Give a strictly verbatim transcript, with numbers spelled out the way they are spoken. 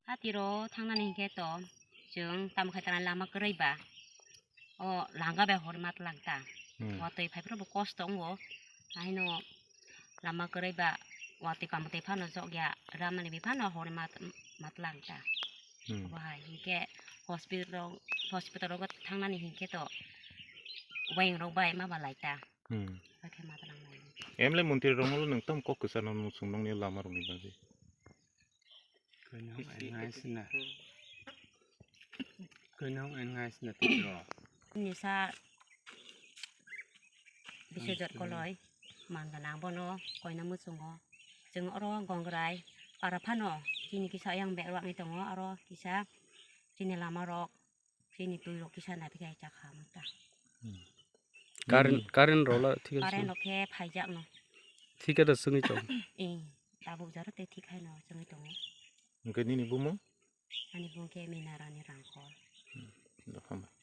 Hatiro thangnani hinkhe to chwng tamo khai tana lama kwrwi ba. O langa bai hor mat lang ta. Hmm. Watwi phai phuru bo kosto wngo. Ahino lama kwrwi ba watwi kamotwi phano jok ya ramani bi phano hor mat, mat lang ta. Hmm. Bo hai hinkhe hospital rok, hospital rogo thangnani hinkhe to wayeng rok bai ma ba lai ta. Hmm. Bakhe mat lang lai. Emle montri rok no nwng tam kok kwsa no nwng sung nongni lama rok ni bagwi. Kwnong engnai sina. Kwnong engnai sina tiro. Nisa Biswajit Koloi man gwnang bono koina muchungo. Chwng oro Gongrai para phano chini kisa yang bag rwgwi tongo, aro kisa chini lama rok chini twi rok kisa naphikhe chakha mata. Current, current rola thik ase. Current rok khe phaijak no. Thik ase sungwi tong. Eh, tabuk jaro te thik hai no sungwi tongo. Hwnkhe nini bumung? Ani bumung khe Minarani Rangkhol. Hmm, hambai.